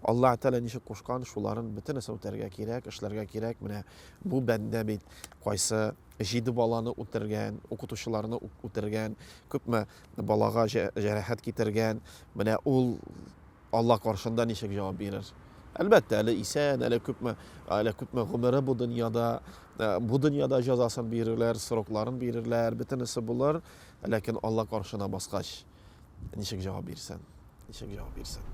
Аллаһ Тәгалә ничек кушкан, шуларын бөтенесен үтәргә кирәк, эшләргә кирәк. Менә бу бәндә бит кайсы җиде баланы үтергән, укытучыларны үтергән, күпме балага җәрәхәт китергән. Менә ул Алла каршында ничек җавап бирер? Әлбәттә, әле исән, әле күпме, әле күпме гомере бу дөньяда, э, бу дөньяда җәзасын бирерләр, срокларын бирерләр, бөтенесе булыр, ләкин Алла каршына баскач, ничек җавап бирсен? Ничек җавап бирсен?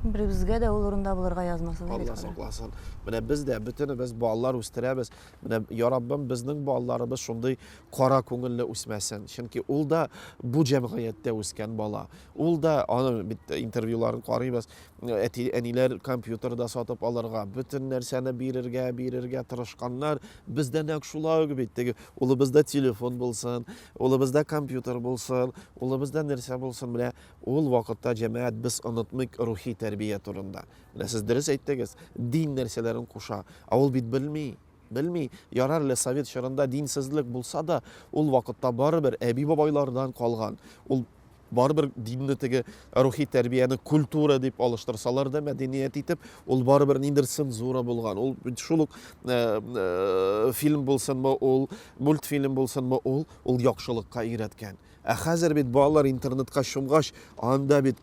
Беребезгә дә ул урында булырга язмасын. Алла сакласын. Менә без дә бөтенебез балалар үстерәбез. Менә я Раббым, безнең балаларыбыз шундый кара күңелле үсмәсен. Чөнки ул да бу җәмгыятьтә үскән бала. Ул да аны бит интервьюларын карыйбыз. Әти әниләр компьютерда сатып алырга, бөтен нәрсәне бирергә, бирергә тырышканнар. Бездә нәкъ шулай ук бит. Теге улыбызда телефон булсын, улыбызда компьютер булсын, улыбызда нәрсә булсын. Менә ул вакытта җәмәгать без онытмыйк рухи тәрбия турында. Менә сез дөрес әйттегез, дин нәрсәләрен куша. Ә ул бит белми. Белми. Ярар әле совет чорында динсезлек булса да, ул вакытта барыбер әби-бабайлардан калган. Ул барыбер динне теге рухи тәрбияне культура дип алыштырсалар да, мәдәният итеп, ул барыбер ниндер цензура булган. Ул бит шул ук э, э, фильм булсынмы, ул мультфильм булсынмы, ул ул яхшылыкка өйрәткән. Ә хәзер бит балалар интернетка чумгач, анда бит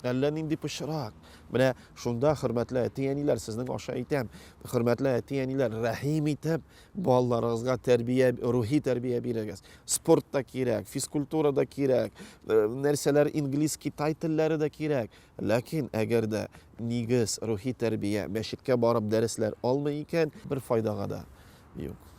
Әллә нинди пычрак. Менә шунда, хөрмәтле әти-әниләр, сезнең аша әйтәм, хөрмәтле әти-әниләр, рәхим итеп, балаларыгызга тәрбия, рухи тәрбия бирегез. Спорт та кирәк, физкультура да кирәк, э, нәрсәләр инглиз, китай телләре дә кирәк. Ләкин әгәр дә нигез, рухи тәрбия, мәчеткә барып дәресләр алмый икән, бер файдага да юк.